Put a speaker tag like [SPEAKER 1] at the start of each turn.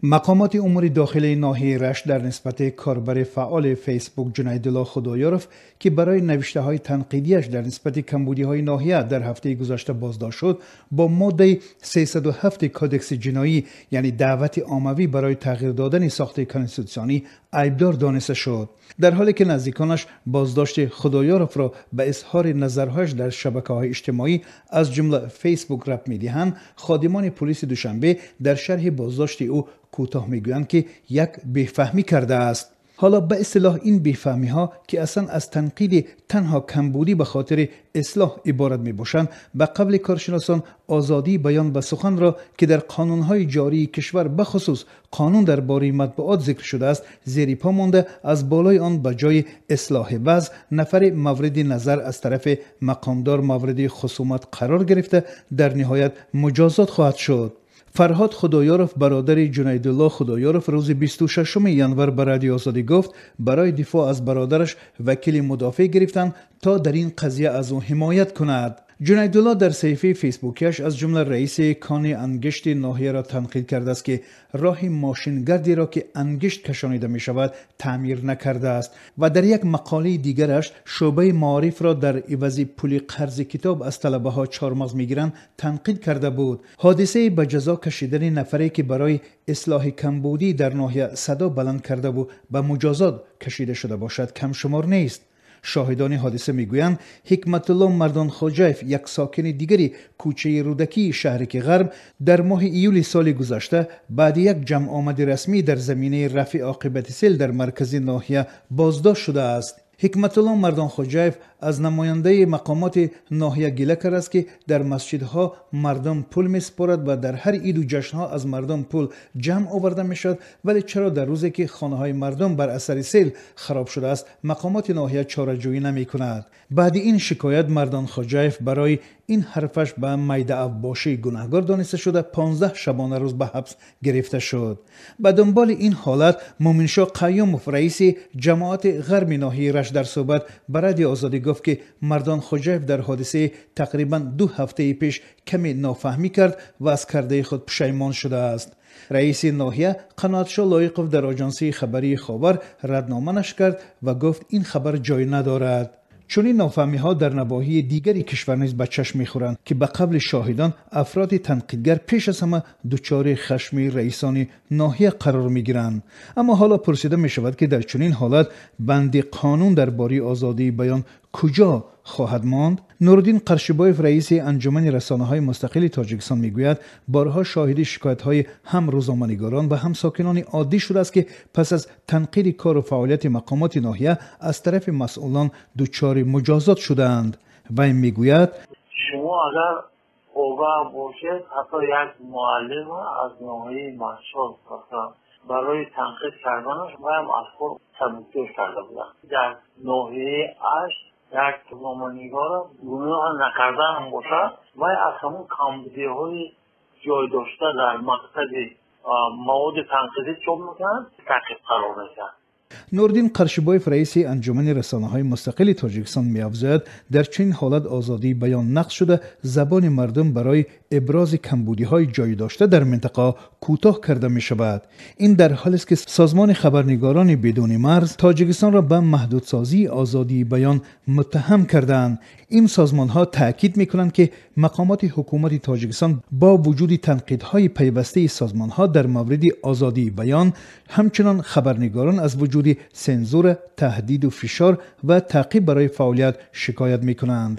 [SPEAKER 1] Мақомоти умури дохилии ноҳияи Рашт дар нисбати корбари фаъоли Фейсбук Ҷунайдулло Худоёров, ки барои навиштаҳои танқидияш дар нисбати камбудиҳои ноҳия дар ҳафтаи гузашта боздошт шуд, бо моддаи 307 кодекси ҷиноӣ, яъне даъвати оммавӣ барои тағйир додани сохти конститутсионӣ, айбдор дониста шуд. Дар ҳоле ки наздиконаш боздошти Худоёровро ба изҳори назарҳояш дар шабакаҳои иҷтимоӣ, аз ҷумла Фейсбук, рабт медиҳанд, ходимони пулиси Душанбе дар шарҳи боздошти ӯ кӯтоҳ мегӯянд, ки як бефаҳмӣ кардааст. Ҳоло ба истилоҳ ин бефаҳмиҳо, ки аслан аз танқиди танҳо камбудӣ ба хотири ислоҳ иборат мебошанд, ба қавли коршиносон озодии баён ва суханро, ки дар қонунҳои ҷории кишвар, бахусус қонун дар бораи матбуот зикр шудааст, зери по монда, аз болои он ба ҷои ислоҳи вазъ нафари мавриди назар аз тарафи мақомдор мавриди хусумат қарор гирифта, дар ниҳоят муҷозот хоҳад шуд. Фарҳод Худоёров, бародари Ҷунайдулло Худоёров, рӯзи 26 январ ба Радиои Озодӣ гуфт, барои дифоъ аз бародараш вакили мудофеъ гирифтанд, то дар ин қазия аз ӯ ҳимоят кунад. Ҷунайдулло дар саҳифаи фейсбукияш аз ҷумла раиси кони ангишти ноҳияро танқид кардааст, ки роҳи мошингардиро, ки ангишт кашонида мешавад, таъмир накардааст, ва дар як мақолаи дигараш шӯъбаи маорифро дар ивази пули қарзи китоб аз талабаҳо чормағз мегиранд танқид карда буд. Ҳодисаи ба ҷазо кашидани нафаре, ки барои ислоҳи камбудӣ дар ноҳия садо баланд кардаву ба муҷозот кашида шуда бошад, камшумор нест. Шоҳидони ҳодиса мегӯянд, Ҳикматулло Мардонхоҷаев, як сокини дигари кӯчаи Рӯдакии шаҳраки Ғарб, дар моҳи июли соли гузашта баъди як ҷамъомади расмӣ дар заминаи рафъи оқибати сел дар маркази ноҳия боздошт шудааст. Ҳикматулло Мардонхоҷаев аз намояндаи мақомоти ноҳия гила кардааст, ки дар масҷидҳо мардум пул месупорад ва дар ҳар иду ҷашнҳо аз мардум пул ҷамъ оварда мешавад, вале чаро дар рӯзе, ки хонаҳои мардум бар асари сел хароб шудааст, мақомоти ноҳия чораҷӯӣ намекунад. Баъди ин шикоят Мардонхоҷаев барои ин ҳарфаш ба майдаавбошӣ гунаҳгор дониста шуда, 15 шабонарӯз ба ҳабс гирифта шуд. Ба дунболи ин ҳолат Муминшоҳ Қаюмов, раиси ҷамоати ғарби ноҳияи Рашт, дар суҳбат ба Радиои Озодӣ гуфт, ки Мардонхоҷаев дар ҳодисаи тақрибан 2 ҳафтаи пеш каме нофаҳмӣ кард ва аз кардаи худ пушаймон шудааст. Раиси ноҳия Қаноатшоҳ Лоиқов дар оҷонсии хабарии Ховар раднома нашр кард ва гуфт, ин хабар ҷой надорад. Чунин нофаҳмиҳо дар навоҳии дигари кишвар низ ба чашм мехӯранд, ки ба қавли шоҳидон афроди танқидгар пеш аз ҳама дучори хашми раисони ноҳия қарор мегиранд. Аммо ҳоло пурсида мешавад, ки дар чунин ҳолат банди қонун дар бораи озодии баён куҷо хоҳад монд? Нуриддин Қаршибоев, раиси анҷумани расонаҳои мустақили Тоҷикистон, мегӯяд, борҳо шоҳиди шикоятҳои ҳам рӯзноманигорон ва ҳам сокинони оддӣ шудааст, ки пас аз танқиди кору фаъолияти мақомоти ноҳия аз тарафи масъулон дучори муҷозот шудаанд. Вай мегӯяд:
[SPEAKER 2] шумо агар огаҳ бошед, ҳатто як муаллим аз ноҳияи Махшод барои танқид карданаш ваям аз кор сабукдӯш карда буданд. Дар ноҳияи Ашт як рӯзноманигора гуноҳ накардаам бошад, вай аз ҳамон камбудиҳои ҷой дошта дар мактаби маводи танқидӣ чоп мекунанд, таъқиб қарор медиҳанд.
[SPEAKER 1] Нуриддин Қаршибоев, раиси анҷумани расонаҳои мустақили Тоҷикистон, меафзояд, дар чунин ҳолат озодии баён нақз шуда, забони мардум барои ибрози камбудиҳои ҷой дошта дар минтақа кӯтоҳ карда мешавад. Ин дар ҳолест, ки созмони хабарнигорони бидуни марз Тоҷикистонро ба маҳдудсозии озодии баён муттаҳам кардаанд. Ин созмонҳо таъкид мекунанд, ки мақомоти ҳукумати Тоҷикистон бо вуҷуди танқидҳои пайвастаи созмонҳо дар мавриди озодии баён, ҳамчунон хабарнигорон аз вуҷуди сензура, таҳдиду фишор ва таъқиб барои фаъолият шикоят мекунанд.